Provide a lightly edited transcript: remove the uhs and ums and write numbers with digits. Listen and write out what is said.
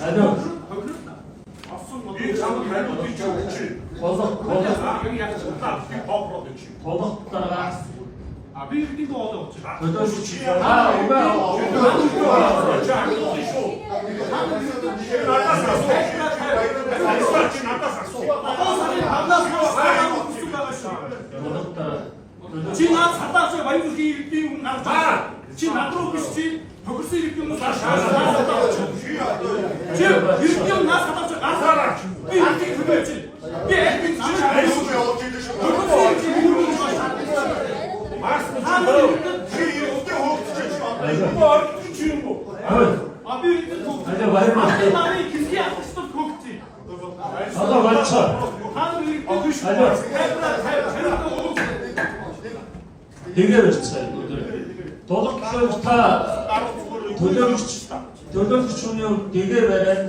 Алло. Олсон Би чамд хариултыг чи өгч. Тулах тулах Яг яг чи. Би тоогроод өгч. тулах дараа А би иргэдийн дуу хоолой болж байна. төлөөлөгч аа үгүй Чи хариултыг шүү. Чи надаас асуу. Чи чи надаас асуу. Одоо сарын 5-наас хойш сараа хүссэн байгаа шүү. тулах дараа Чи наад сардаач баян зүрхийн иргэдийн өмнө гарч байгаа. Чи над руу биш, чи тохирсон иргэдийн өмнө гарч байгаа. Чи одоо Чи иргэдийн өмнө наад сардаач гарсараа. Би иргэдийг төлөөлж байна. Би аль би чи хариулт явуулж ийлээ шүү. Тохирсон иргэдийн өмнө гарч байгаа. Мас Та нар иргэдэд чи иргэдтэй хөөгдөж чи одоо юм ордон чи юм уу? А би иргэдэд хөөгдөж. Алло, баяр Атын намын хэсгийн ахлагчдад хөөгдөж. Одоо болцоо. Та нар иргэдэд Алло. тайлбараа хариултаа өгөөч. Тэгээ барьцаа. Тулах төлөөлөгч та төлөөлөгч хүний хувьд дэгээр бариад